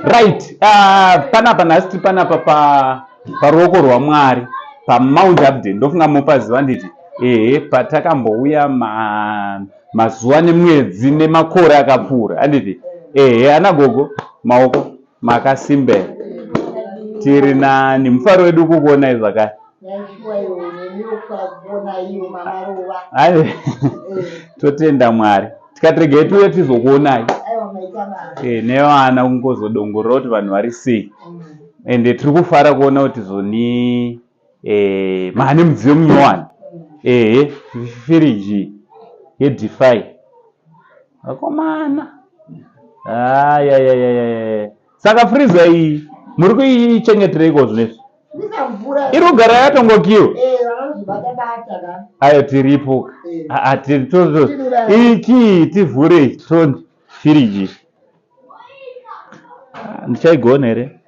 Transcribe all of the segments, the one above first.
Right, panapa nhasi tiri panapa pa paruoko rwaMwari paMount Upden, ndofunga mopaziva nditi ehe, patakambouya ma, mazuva nemwedzi nemakore akapfuura handiti ehe. Ana gogo maoko makasimbera, tiri nani, mufaro wedu kukuonai zvakare. Totenda Mwari, tikati regai tiuye tizokuonai nevana kungozodongorora kuti vanhu vari sei. Ende tiri kufara kuona kuti zvoni maane mudziyo munyowani, ehe, firiji yeDefy vakomana. Ayayayaya, saka freezer iyi muri kuichengetereiko zvinezvi? Iri kugara yatongokiwa. Ayo tiripo iki, tivhure toni firiji. Ndichaigona here?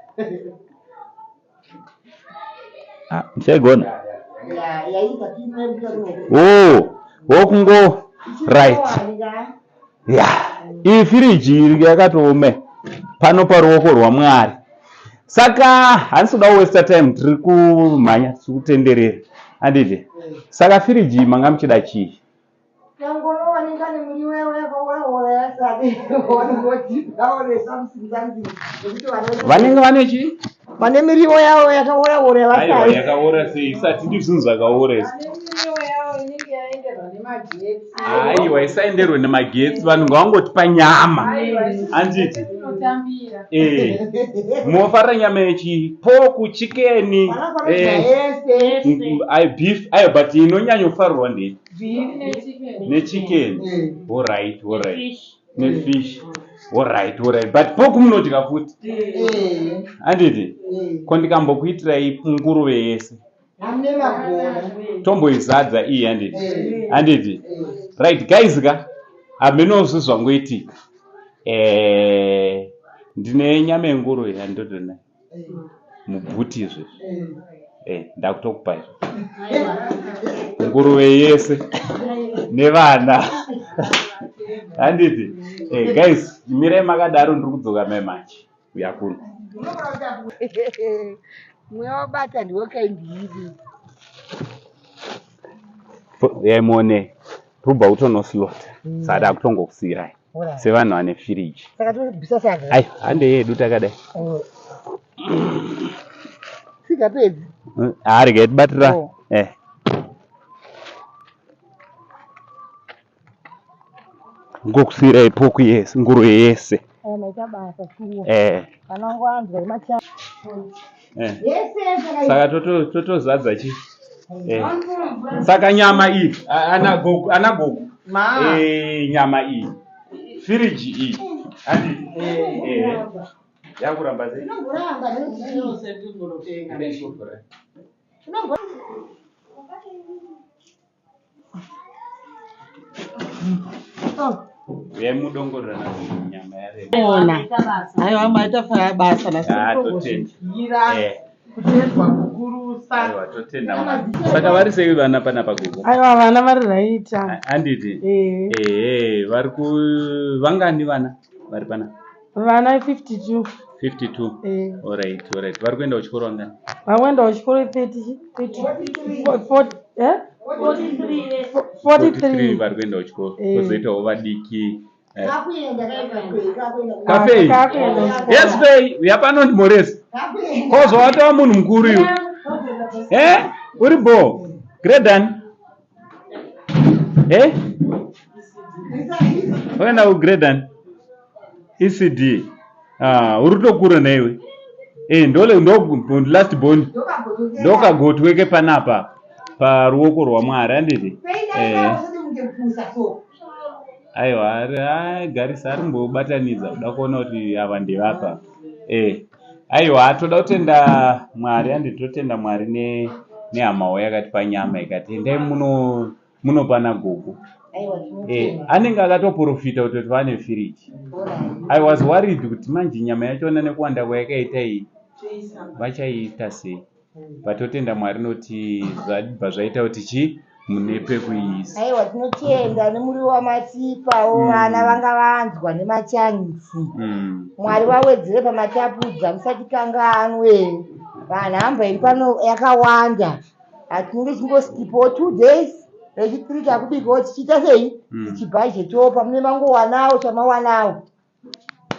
Ndichaigona. Oh, wokungo right. Ya, iyi firiji iri yakatoome pano paruoko rwaMwari. Saka handisi kuda kuwaster time, tiri kumhanya, tiri kutenderera handiti? Saka firiji iyi manga muchida chii? Vanenge vane chii? Vane miriwo yavo yakaora ora vasai. Yakaora sei? Isati ndi zvinhu zvakaora izvi. Aiwa, isaenderwe nemagetsi, vanhu ngavangotipa nyama. Anditi? Eh. Mofarira nyama yechi pork, chicken, eh, beef, ayo, but inonyanyofarirwa ndei? Nechicken. Alright, alright. Nefish. Alright, alright. But pork munodya futi. Anditi? Ko ndikambokuitirai nguruve yese? Tomboizadza iyi handiti? Handiti? Right guys ka, hameno zvangoitika. Ndine nyama yenguruve yandodona mubhuti izvezvi. Ndakutokupa izvo. Nguruve yese nevana. Handiti? Guys, mirai makadaro, ndiri kudzoka mai manje. Uya kuno. Mweya wabata ndiwo kaindiri. Yaimuone rubva kutonoslota. Saka takutongokusiyirai sevanhu vane firiji. Saka tobvisa sadza. Ai, hande yedu takadai. Sikapedzi. Ah, regai tibatira. Oh. Eh. Ngokusiyirai poku yese, nguruve yese. Aya maita basa shuwa. Eh. Vana vangu vanzwa imacha. Eh. Yese saka Saka totozadza chi. Eh. Saka nyama iyi, ana gogo, ana gogo. Ma. Eh, nyama iyi. Firiji iyi. Handiti? Eh. Yakuramba sei? Inomboramba. Uyai mudongorera nyama yarema. Ona. Aiwa maita faya basa nhasi. Ah, totenda. Ira. Kutendwa kukurusa. Aiwa totenda Mwari. Saka vari sei vana panapa gogo? Aiwa vana vari raita. Handiti? Eh. Eh, vari ku vangani vana vari panapa? Vana 52. 52. Eh. Alright, alright. Vari kuenda kuchikoro vangani? Vari kuenda kuchikoro 30 30 40 eh? 43. Vari kuenda kuchikoro. Eh. Kozoitawo vadiki. Eh. Kakuenda kakuenda. Kafei. Kakuenda kuchikoro. Yes, Fei, uya pano ndimoresi. Kakuenda. Kozwa watova munhu mukuru iwe. Eh? Uri bo. Grade ani? Eh? Wakaenda ku grade ani? ECD. Ah, uri kutokura naiwe. Eh, ndole ndo last born. Ndokagotweke panapa paruoko rwaMwari handiti? Eh. Aiwa, ari garisa ari kumbobatanidza kuda kuona kuti ava ndevapa. Eh. Aiwa, toda kutenda Mwari, handiti? Totenda Mwari ne nehamawo yakatipa nyama ikati endai muno munopana gogo. Eh, anenge akatoprofita kuti vane firiji. I was worried kuti manje nyama yachona nekuwanda kwayakaita iyi vachaiita sei, but totenda Mwari noti zvabva zvaita kuti chii. Mune pekuiisa. Aiwa tinotenda nemuriwo wamatipawo vana vanga vanzwa nemachanisi. Mwari vawedzere pamatapudza musatikanganwe. Vanhamba iri pano yakawanda. Hatinenge tichingoskipawo 2 days, rechithree takubikawo tichiita sei, tichibhajetawo pamune mangowanawo chamawanawo.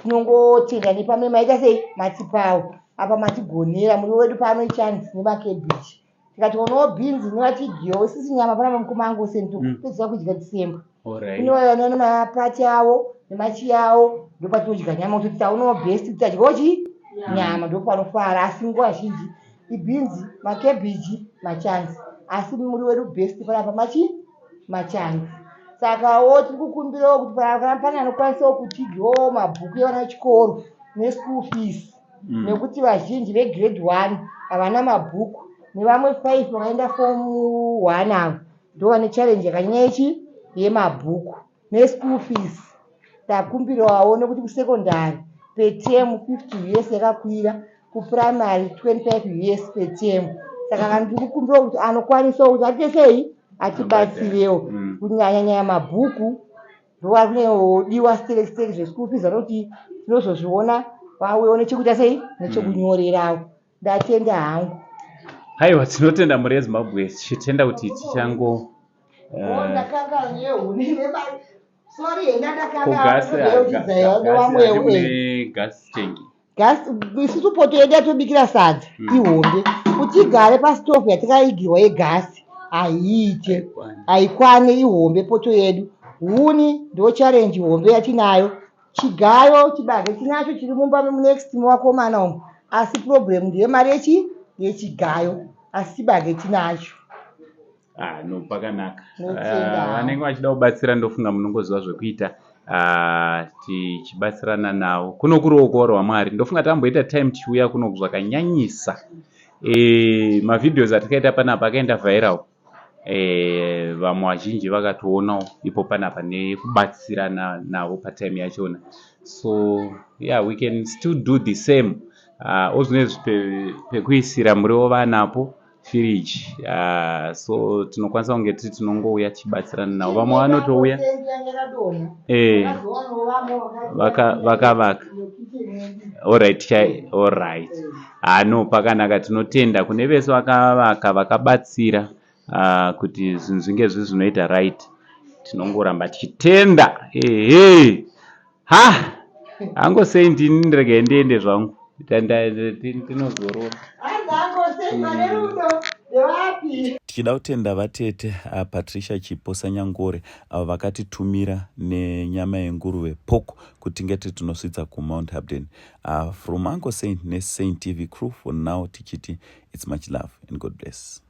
Tinongotenda nepamwe maita sei matipawo. Apa matigonera muriwo wedu pano ichanisi nemakebhichi. Tikatonawo bhinzi nevatidyiwo isusu nyama panapa mukoma angu Saint topedzisa kudya December. Kune vana nemapati avo nemachi avo ndopatinodya nyama kutoti taonawo best kuti tadyawo chii nyama ndopanofara, asi nguva zhinji ibhinzi, makebhiji, machanzi, asi muri wedu best panapa machi machanzi. Sakawo tiri kukumbirawo kuti kana pane anokwanisawo kutidyawo mabhuku evana vechikoro neschool fees, nekuti vazhinji vegrade 1 havana mabhuku, nevamwe 5 vakaenda form 1 avo ndo vane challenge yakanyanya yechi yemabhuku neschool fees. Takumbirawo nekuti kusekondari per term 50 US yakakwira, kuprimary 25 US per term. Saka kana tiri kukumbirawo kuti anokwanisawo kuti atiite sei atibatsirewo, kunyanya nyanya mabhuku ndoarinodiwa sterek sterek. Zveschool fees vanoti tinozozviona vauyewo nechekuita sei nechekunyorerawo. Ndatenda hangu. Aiwa, tinotenda mhuri yeZimbabwe, tichitenda kuti tichango Oh, ndakanga yehuni, sorry henda. Kugasi Ndakanga mune gas tank? Gas isusu poto yedu yatobikira sadza ihombe, kuti igare pasitofu yatakaigirwa yegasi haiite, haikwane, ihombe poto yedu. Huni ndo challenge hombe yatinayo. Chigayo chibage tinacho chiri mumba next muvakomana umu, asi problem ndeyemari yechi yechigayo, asi chibage tinacho. Ah, no, pakanaka. Notenda. Ah, vanenge vachida kubatsira ndofunga munongoziva zvekuita. Ah, tichibatsirana navo kuno kuruoko rwaMwari. Ndofunga tamboita time tichiuya kuno zvakanyanyisa. Mavideos atakaita panapa akaenda viral. Vamwe vazhinji vakatoonawo ipo panapa nekubatsirana navo patime yachona. So yeah, we can still do the same. Ozvinezvi pekuisira muriwo vanapo firiji, so tinokwanisa kunge tiri tinongouya tichibatsirana navo. Vamwe vanotouya vakavaka. Alright, chai, alright. Ah, no, pakanaka. Tinotenda kune vese vakavaka, vakabatsira kuti zvinhu zvinge zviri zvinoita right. Tinongoramba tichitenda. Ehe, ha, angosei ndini, regai ndiende zvangu. Tinozorora. Tichida kutenda vatete Patricia Chipo Sanyangore avo vakatitumira nenyama yenguruve, pork, kuti tinge tiri tinosvitsa kuMount Hampden. From Uncle Saint neSaint TV crew for now, tichiti it's much love and God bless.